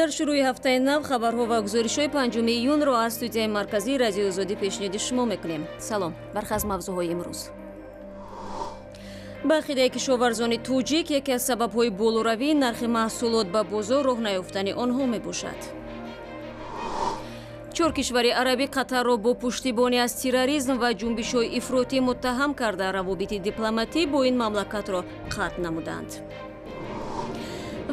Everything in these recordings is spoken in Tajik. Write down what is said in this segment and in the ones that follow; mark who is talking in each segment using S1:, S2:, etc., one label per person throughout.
S1: Дар шурӯи ҳафтаи нав хабарҳо ва гузоришҳои 5 июнро аз студияи марказии Радиои Озодӣ пешниҳоди шумо мекунем. Салом, бархе аз мавзӯъҳои имрӯз. Ба ақидаи кишоварзони тоҷик, яке аз сабабҳои болоравии нархи маҳсулот ба бозор роҳ наёфтани онҳо мебошад. Чор кишвари арабӣ Қатарро бо пуштибонӣ аз терроризм ва ҷунбишҳои ифротӣ муттаҳам карда, равобити дипломатӣ бо ин мамлакатро қатъ намуданд.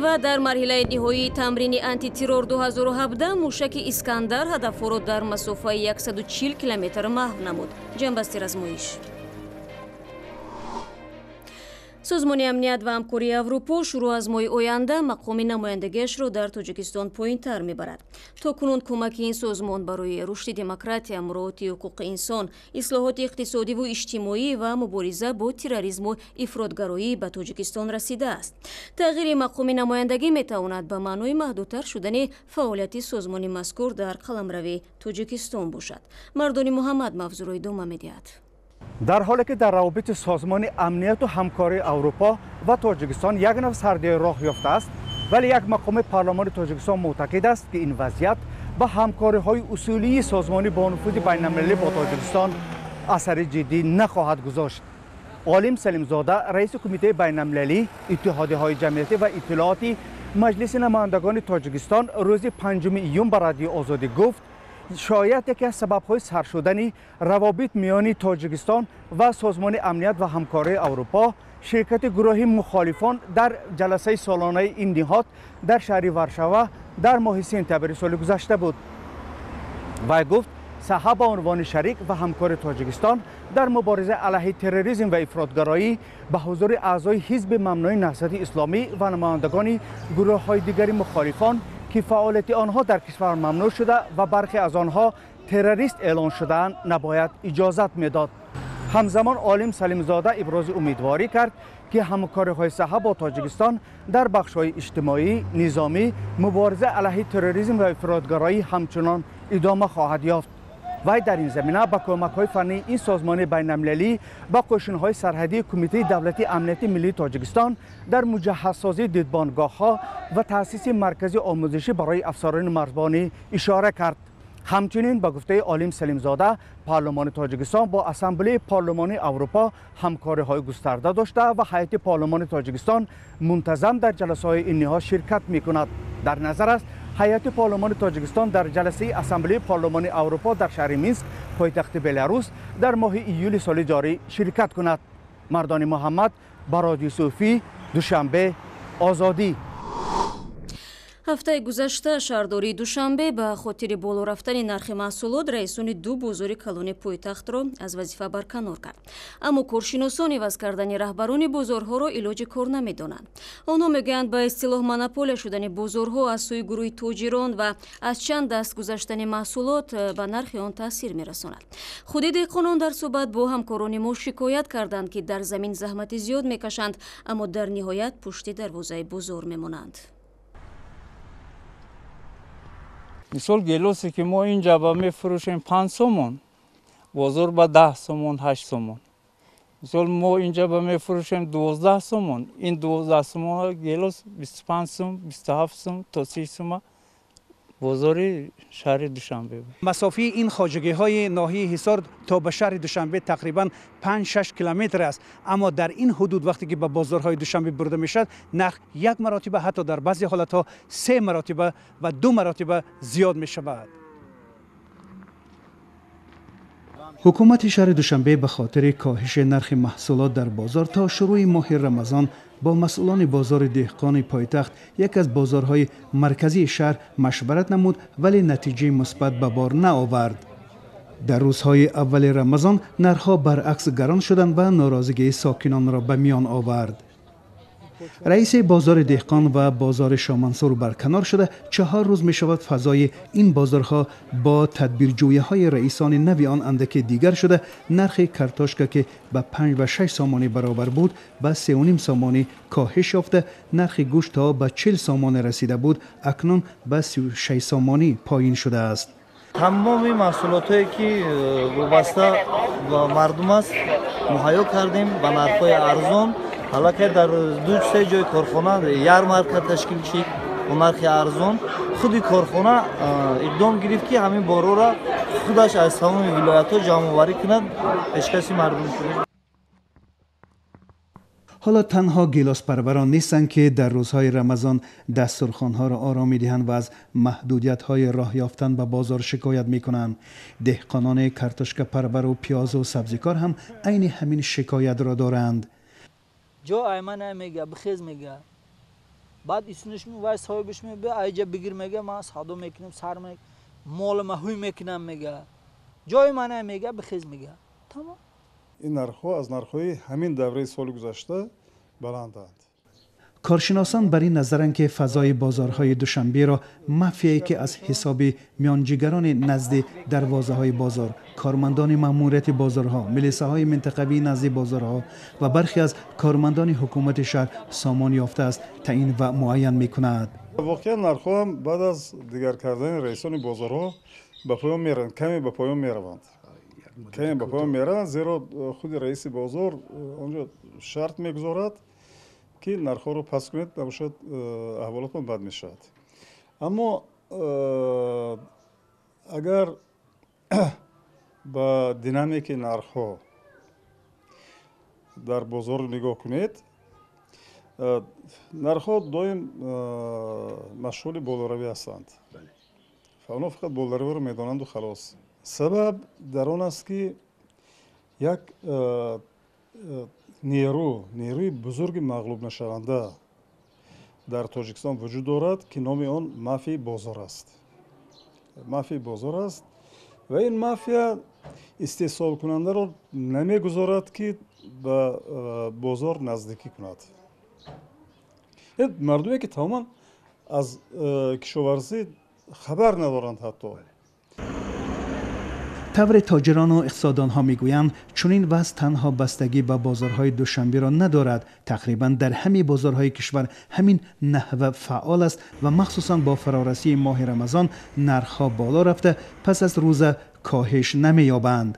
S1: Ва дар марҳилаи ниҳоии тамрини антитеррор 2017 мушаки Искандар ҳадафҳоро дар масофаи 140 километр маҳв намуд. Ҷанбасти размоиш. Созмони амният ва ҳамкории Аврупо шурӯъ аз моҳи оянда мақоми намояндагиашро дар Тоҷикистон поинтар мебарад. То кунун кӯмаки ин созмон барои рушди демократия, муроати ҳуқуқи инсон, ислоҳоти иқтисодиву иҷтимоӣ ва мубориза бо терроризму ифротгароӣ ба Тоҷикистон расидааст. Тағйири мақоми намояндагӣ метавонад ба маънои маҳдудтар шудани фаъолияти созмони мазкур дар қаламрави Тоҷикистон бошад. Мардони Муҳаммад мавзӯъро идома медиҳад.
S2: Дар ҳоле ки дар равобити созмони амнияту ҳамкории Аврупо ва Тоҷикистон як нав сардии роҳ ёфтааст, вале як мақоми парлумони Тоҷикистон мӯътақид аст, ки ин вазъият ба ҳамкориҳои усулии созмони бонуфузи байналмилалӣ бо Тоҷикистон асари ҷиддӣ нахоҳад гузошт. Олим Салимзода, раиси кумитаи байналмилалӣ, иттиҳодияҳои ҷамъиятӣ ва иттилооти Маҷлиси намояндагони Тоҷикистон рӯзи 5 июн ба Радиои Озодӣ гуфт, шояд яке аз сабабҳои сар шудани равобит миёни Тоҷикистон ва Созмони амният ва ҳамкории Аврупо ширкати гурӯҳи мухолифон дар ҷаласаи солонаи ин ниҳод дар шаҳри Варшава дар моҳи сентябри соли гузашта буд. Вай гуфт, саҳа ба унвони шарик ва ҳамкори Тоҷикистон дар мубориза алайҳи терроризм ва ифротгароӣ ба ҳузури аъзои ҳизби мамнӯи Наҳзати Исломӣ ва намояндагони гурӯҳҳои дигари мухолифон ки фаъолияти онҳо дар кишвар мамнӯъ шуда ва бархе аз онҳо террорист эълон шудаанд, набояд иҷозат медод. Ҳамзамон Олим Салимзода ибрози умедворӣ кард, ки ҳамкориҳои саҳа бо Тоҷикистон дар бахшҳои иҷтимоӣ, низомӣ, мубориза алайҳи терроризм ва ифротгароӣ ҳамчунон идома хоҳад ёфт. Вай дар ин замина ба кӯмакҳои фаннии ин созмони байналмилалӣ ба қӯшинҳои сарҳадии Кумитаи давлатии амнияти миллии Тоҷикистон дар муҷаҳҳазсозии дидбонгоҳҳо ва таъсиси маркази омӯзишӣ барои афсарони марзбонӣ ишора кард. Ҳамчунин ба гуфтаи Олим Салимзода, парлумони Тоҷикистон бо Ассамблеяи парлумони Аврупо ҳамкориҳои густарда дошта ва ҳайати парлумони Тоҷикистон мунтазам дар ҷаласаҳои ин ниҳод ширкат мекунад. Дар назар аст, ҳайати парлумони Тоҷикистон дар ҷаласаи Ассамблеяи парлумони Аврупо дар шаҳри Минск, пойтахти Беларус, дар моҳи июли соли ҷорӣ ширкат кунад. Мардони Муҳаммад, Барод Юсуфӣ, Душанбе, Озодӣ.
S1: Ҳафтаи гузашта шаҳрдории Душанбе ба хотири боло рафтани нархи маҳсулот раисони ду бозори калони пойтахтро аз вазифа барканор кард. Аммо коршиносон иваз кардани раҳбарони бозорҳоро илоҷи кор намедонанд. Онҳо мегӯянд, ба истилоҳ монополия шудани бозорҳо аз сӯи гурӯҳи тоҷирон ва аз чанд даст гузаштани маҳсулот ба нархи он таъсир мерасонад. Худи деҳқонон дар суҳбат бо ҳамкорони мо шикоят карданд, ки дар замин заҳмати зиёд мекашанд, аммо дар ниҳоят пушти дарвозаи бозор мемонанд.
S3: Мисол гелосе ки мо инҷа ба мефурӯшем 5 сомон, бозор ба 10 сомон, 8 сомон. Мисол мо инҷа ба мефурӯшем 12 сомон, ин 12 сомон гелос 25 сом, 27 сом то 30 сом бозори шаҳри Душанбе.
S4: Масофаи ин хоҷагиҳои ноҳияи Ҳисор то ба шаҳри Душанбе тақрибан 5-6 километр аст, аммо дар ин ҳудуд вақте ки ба бозорҳои Душанбе бурда мешавад, нарх як маротиба, ҳатто дар баъзе ҳолатҳо 3 маротиба ва 2 маротиба зиёд мешавад. Ҳукумати шаҳри Душанбе ба хотири коҳиши нархи маҳсулот дар бозор то шурӯи моҳи Рамазон бо масъулони бозори деҳқони пойтахт, яке аз бозорҳои марказии шаҳр, машварат намуд, вале натиҷаи мусбат ба бор наовард. Дар рӯзҳои аввали Рамазон нархҳо баръакс гарон шуданд ва норозигии сокинонро ба миён овард. Раиси бозори деҳқон ва бозори Шомансур барканор шуда, 4 рӯз мешавад фазои ин бозорҳо бо тадбирҷӯяҳои раисони нави он андаке дигар шуда, нархи картошка ки ба 5 ва 6 сомонӣ баробар буд, ба 3,5 сомонӣ коҳиш ёфта, нархи гӯшт то ба 40 сомонӣ расида буд, акнун ба 36 сомонӣ поин шудааст.
S5: Тамоми маҳсулотҳое ки вобаста ба мардум аст муҳайё кардем ба нархҳои арзон. Аллакай дар ду се ҷои корхона ярмарка ташкил шид бо нархи арзон. Худи корхона иқдом гирифт, ки ҳамин борҳоро худаш аз тамоми вилоятҳо ҷамъоварӣ кунад, пешкаши мардум кунад.
S4: Ҳоло танҳо гилоспарварон нестанд, ки дар рӯзҳои Рамазон дастурхонҳоро ором медиҳанд ва аз маҳдудиятҳои роҳ ёфтан ба бозор шикоят мекунанд. Деҳқонони картошкапарвару пиёзу сабзикор ҳам айни ҳамин шикоятро доранд.
S6: Ҷо ай ма мега, бихез мега, баъд исуниш вай соҳибиш мебия, айҷа бигир мега, ман савдо мекунам, сар молама ҳуй мекунам мега, ҷои мана мега, бихез мега, тамом.
S7: Ин нархҳо аз нархҳои ҳамин давраи соли гузашта баланданд.
S4: Коршиносон бар ин назаранд, ки фазои бозорҳои Душанберо мафияе, ки аз ҳисоби миёнҷигарони назди дарвозаҳои бозор, кормандони маъмурияти бозорҳо, милисаҳои минтақавии назди бозорҳо ва бархе аз кормандони ҳукумати шаҳр сомон ёфтааст, таъин ва муайян мекунад.
S7: Воқеан, нархҳо ҳам баъд аз дигар кардани раисони бозорҳо ба поён мераванд, каме ба поён мераванд, каме ба поён мераванд, зеро худи раиси бозор онҷо шарт мегузорад, ки нархҳоро паст кунед, набошад аҳволотон бад мешавад. Аммо агар ба динамики нархҳо дар бозор нигоҳ кунед, нархҳо доим машғули болоравӣ ҳастанд. Онҳо фақат болоравиро медонанду халос. Сабаб дар он аст, ки як нерӯи бузурги мағлубнашаванда дар Тоҷикистон вуҷуд дорад, ки номи он мафияи бозор аст. Мафияи бозор аст ва ин мафия истеҳсолкунандаро намегузорад, ки ба бозор наздикӣ кунад. Мардуме, ки тамоман аз кишоварзӣ хабар надоранд ҳатто.
S4: Тавре тоҷирону иқтисоддонҳо мегӯянд, чунин вазъ танҳо бастагӣ ба бозорҳои Душанберо надорад. Тақрибан дар ҳамаи бозорҳои кишвар ҳамин наҳва фаъол аст ва махсусан бо фарорасии моҳи Рамазон нархҳо боло рафта, пас аз рӯза коҳиш намеёбанд.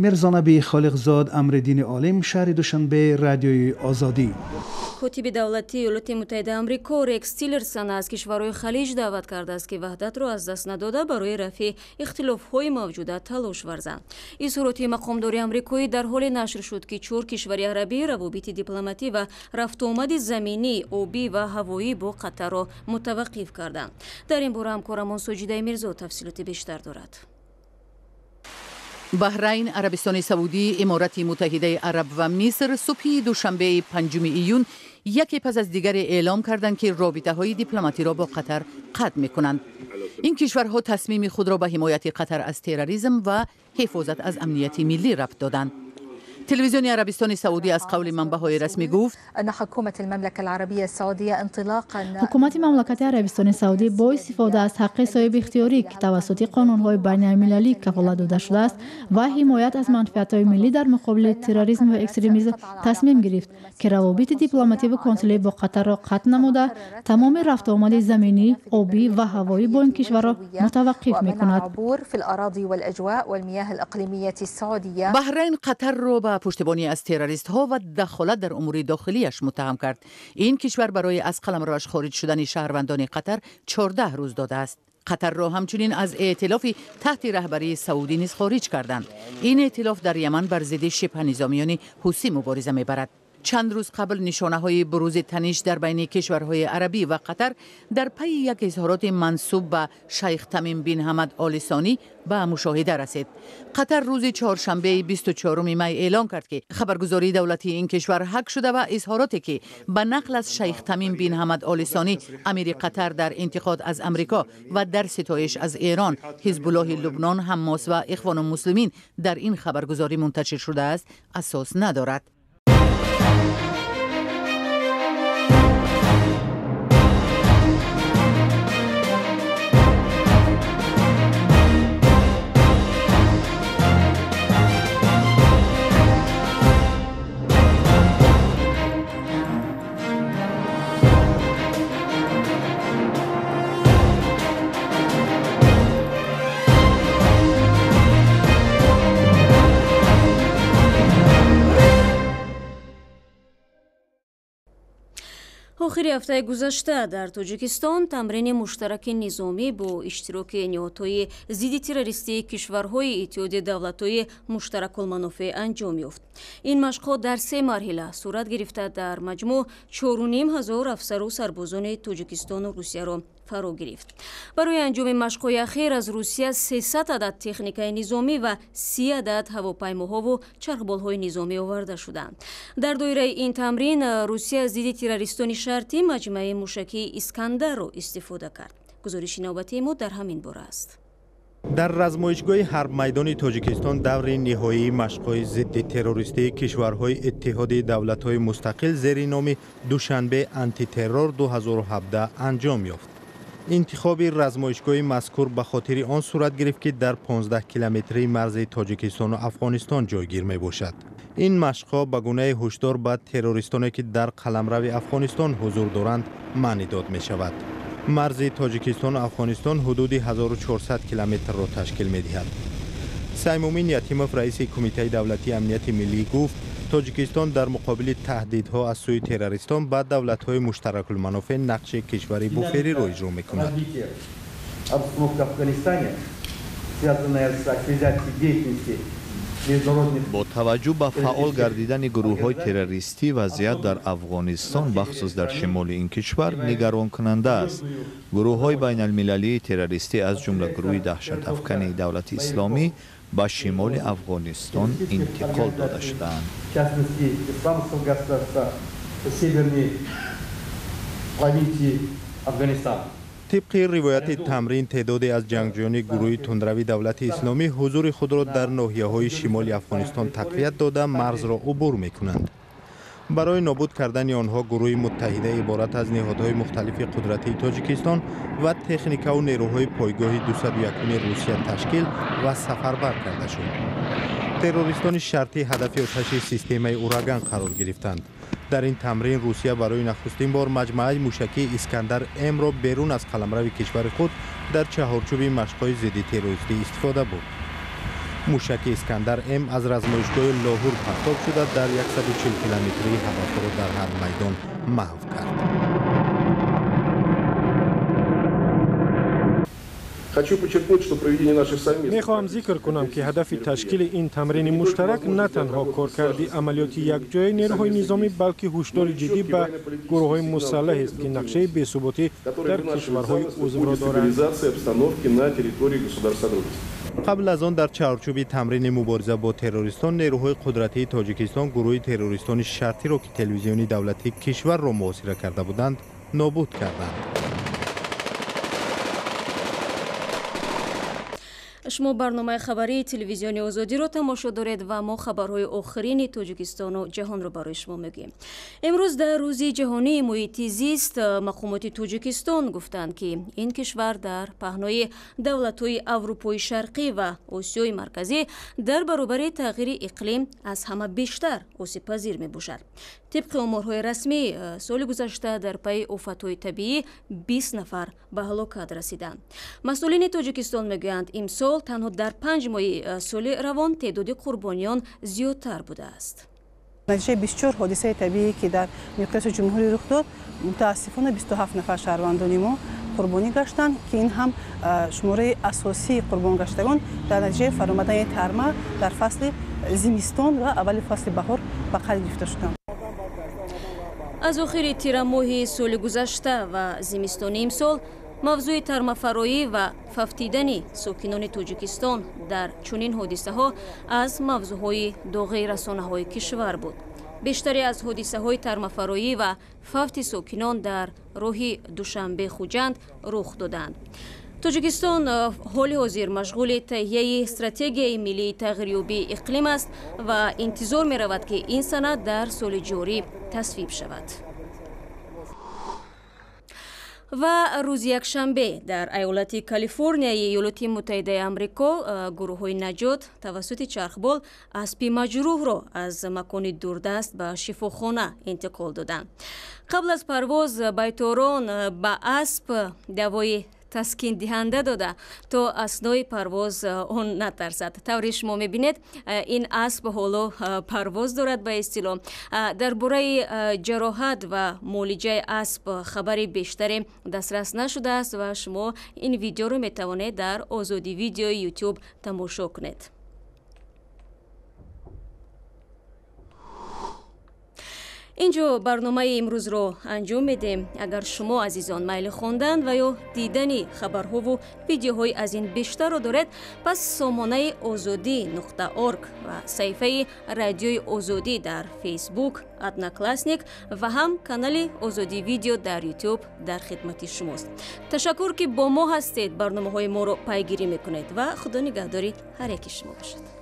S4: Мирзонаби Холиқзод, Амриддини Олим, шаҳри Душанбе, Радиои Озодӣ.
S1: Котиби давлатии Иёлоти Муттаҳидаи Амрико Рекс Тиллерсон аз кишварҳои Халиҷ даъват кардааст, ки ваҳдатро аз даст надода, барои рафъи ихтилофҳои мавҷуда талош варзанд. Изҳороти мақомдори амрикоӣ дар ҳоле нашр шуд, ки чор кишвари арабӣ равобити дипломатӣ ва рафтуомади заминӣ, обӣ ва ҳавоӣ бо Қатарро мутаваққиф карданд. Дар ин бора ҳамкорамон Соҷидаи Мирзо тафсилоти бештар дорад.
S8: Баҳрайн, Арабистони Саудӣ, Иморати Муттаҳидаи Араб ва Миср субҳи душанбеи 5 июн яке пас аз дигаре эълом карданд, ки робитаҳои дипломатиро бо Қатар қатъ мекунанд. Ин кишварҳо тасмими худро ба ҳимояти Қатар аз терроризм ва ҳифозат аз амнияти миллӣ рабт доданд. Телевизиони Арабистони Саудӣ аз қавли манбаъҳои расмӣ гуфт:
S9: Ҳукумати мамлакати Арабистони Саудӣ бо истифода аз ҳаққи соҳибихтиёрӣ, ки тавассути қонунҳои байналмилалӣ кафолат дода шудааст, ва ҳимоят аз манфиатҳои миллӣ дар муқобили терроризм ва экстремизм тасмим гирифт, ки равобити дипломативу консулӣ бо Қатарро қатъ намуда, тамоми рафтуомади заминӣ, обӣ ва ҳавоӣ бо ин кишварро мутаваққиф мекунад.
S8: Баҳрайн Қатарро ба пуштибонӣ аз террористҳо ва дахолат дар умури дохилияш муттаҳам кард. Ин кишвар барои аз қаламроаш хориҷ шудани шаҳрвандони Қатар 14 рӯз додааст. Қатарро ҳамчунин аз эътилофи таҳти раҳбарии Саудӣ низ хориҷ карданд. Ин эътилоф дар Яман бар зидди шибҳанизомиёни ҳусӣ мубориза мебарад. Чанд рӯз қабл нишонаҳои бурузи таниш дар байни кишварҳои арабӣ ва Қатар дар пайи як изҳороти мансуб ба шайх Тамим бин Ҳамад Оли Сонӣ ба мушоҳида расид. Қатар рӯзи чоршанбеи 24 май эълон кард, ки хабаргузории давлатии ин кишвар ҳак шуда ва изҳороте, ки ба нақл аз шайх Тамим бин Ҳамад Оли Сонӣ, амири Қатар, дар интиқод аз Амрико ва дар ситоиш аз Эрон, Ҳизбуллоҳи Лубнон, Ҳаммос ва Ихвону Муслимин дар ин хабаргузорӣ мунташир шудааст, асос надорад.
S1: Охири ҳафтаи гузашта дар Тоҷикистон тамрини муштараки низомӣ бо иштироки ниҳодҳои зидди террористии кишварҳои Иттиҳоди давлатҳои муштаракулманофеъ анҷом ёфт. Ин машқҳо дар се марҳила сурат гирифта, дар маҷмӯъ 4500 афсару сарбозони Тоҷикистону Русияро фаро гирифт. Барои анҷоми машқҳои ахир аз Русия 300 адад техникаи низомӣ ва 30 адад ҳавопаймоҳову чархболҳои низомӣ оварда шуданд. Дар доираи ин тамрин Русия зидди террористони шартӣ маҷмӯаи мушакии Искандарро истифода кард. Гузориши навбатии мо дар ҳамин бора аст.
S10: Дар размоишгоҳи ҳарбмайдони Тоҷикистон даври ниҳоии машқҳои зидди террористии кишварҳои Иттиҳоди давлатҳои мустақил зери номи Душанбе антитеррор 2017 анҷом ёфт. Интихоби размоишгоҳи мазкур ба хотири он сурат гирифт, ки дар 15 километрии марзи Тоҷикистону Афғонистон ҷойгир мебошад. Ин машқҳо ба гунаи ҳушдор ба террористоне, ки дар қаламрави Афғонистон ҳузур доранд, маъни дод мешавад. Марзи Тоҷикистону Афғонистон ҳудуди 1400 километрро ташкил медиҳад. Саймумин Ятимов, раиси Кумитаи давлатии амнияти миллӣ, гуфт, Тоҷикистон дар муқобили таҳдидҳо аз сӯи террористон ба давлатҳои муштаракулманофеъ нақши кишвари буфериро иҷро мекунад.
S11: Бо таваҷҷӯҳ ба фаъол гардидани гурӯҳҳои террористӣ, вазъият дар Афғонистон, бахусус дар шимоли ин кишвар, нигаронкунанда аст. Гурӯҳҳои байналмилалии террористӣ, аз ҷумла гурӯҳи даҳшатафкани Давлати Исломӣ, ба шимоли Афғонистон интиқол дода шудаанд.
S10: Тибқи ривояти тамрин, теъдоде аз ҷангҷӯёни гурӯҳи тундрави Давлати Исломӣ ҳузури худро дар ноҳияҳои шимоли Афғонистон тақвият дода, марзро убур мекунанд. Барои нобуд кардани онҳо гурӯҳи муттаҳида иборат аз ниҳодҳои мухталифи қудратии Тоҷикистон ва техникаву нерӯҳои пойгоҳи 201 Русия ташкил ва сафарбар карда шуд. Террористони шартӣ ҳадафи оташи системаи Ураган қарор гирифтанд. Дар ин тамрин Русия барои нахустин бор маҷмӯаи мушакии Искандар М-ро берун аз қаламрави кишвари худ дар чаҳорчӯби машқҳои зидди террористӣ истифода бурд. Мушаки Искандар М аз размоишгоҳи Лоҳур партоб шуда, дар 140 километрии ҳадафҳоро дар ҳар майдон маҳв кард.
S12: Мехоҳам зикр кунам, ки ҳадафи ташкили ин тамрини муштарак на танҳо коркарди амалиёти якҷояи нерӯҳои низомӣ, балки ҳушдори ҷиддӣ ба гурӯҳҳои мусаллаҳест, ки нақшаи бесуботӣ дар кишварҳои узвро доранд.
S10: Қабл аз он дар чаҳорчӯби тамрини мубориза бо террористон нерӯҳои қудратии Тоҷикистон гурӯҳи террористони шартиро, ки телевизиони давлатии кишварро муҳосира карда буданд, нобуд карданд.
S1: Шумо барномаи хабарии телевизиони Озодиро тамошо доред ва мо хабарҳои охирини Тоҷикистону ҷаҳонро барои шумо мегӯем. Имрӯз дар рӯзи ҷаҳонии муҳити зист мақомоти Тоҷикистон гуфтанд, ки ин кишвар дар паҳнои давлатҳои Аврупои Шарқӣ ва Осиёи Марказӣ дар баробари тағйири иқлим аз ҳама бештар осебпазир мебошад. Тибқи оморҳои расмӣ, соли гузашта дар пайи офатҳои табиӣ 20 нафар ба ҳалокат расиданд. Масъулини Тоҷикистон мегӯянд, имсол танҳо дар 5 моҳи соли равон теъдоди қурбониён зиёдтар будааст.
S13: Натиҷаи 24 ҳодисаи табиӣ, ки дар миқёси ҷумҳурӣ рух дод, мутаассифона 27 нафар шаҳрвандони мо қурбонӣ гаштанд, ки ин ҳам шумораи асосии қурбонгаштагон дар натиҷаи фаромадани тарма дар фасли зимистон ва аввали фасли баҳор ба қайд гирифта шуданд.
S1: Аз охири тирамоҳи соли гузашта ва зимистони имсол мавзӯи тармафароӣ ва фавтидани сокинони Тоҷикистон дар чунин ҳодисаҳо аз мавзӯъҳои доғи расонаҳои кишвар буд. Бештаре аз ҳодисаҳои тармафароӣ ва фавти сокинон дар роҳи Душанбе-Хуҷанд рух доданд. Тоҷикистон ҳоли ҳозир машғули таҳияи стратегияи миллии тағйирёбии иқлим аст ва интизор меравад, ки ин санад дар соли ҷорӣ тасвиб шавад. Ва рӯзи якшанбе дар айолати Калифорнияи Иёлоти Муттаҳидаи Амрико гурӯҳҳои наҷот тавассути чархбол аспи маҷрӯҳро аз макони дурдаст ба шифохона интиқол доданд. Қабл аз парвоз байторон ба асп давои таскиндиҳанда дода, то аснои парвоз он натарсад. Тавре шумо мебинед, ин асп ҳоло парвоз дорад ба истилоҳ. Дар бораи ҷароҳат ва муолиҷаи асп хабари бештаре дастрас нашудааст ва шумо ин видеоро метавонед дар Озодӣ Видеои Ютуб тамошо кунед. Инҷо барномаи имрӯзро анҷом медиҳем. Агар шумо, азизон, майли хондан ва ё дидани хабарҳову видеоҳои аз ин бештарро доред, пас сомонаи озодӣ.орг ва саҳифаи Радиои Озодӣ дар Фейсбук, Одноклассник ва ҳам канали Озодӣ Видео дар Ютуб дар хидмати шумост. Ташаккур, ки бо мо ҳастед, барномаҳои моро пайгирӣ мекунед ва Худо нигаҳдори ҳар яки шумо бошад.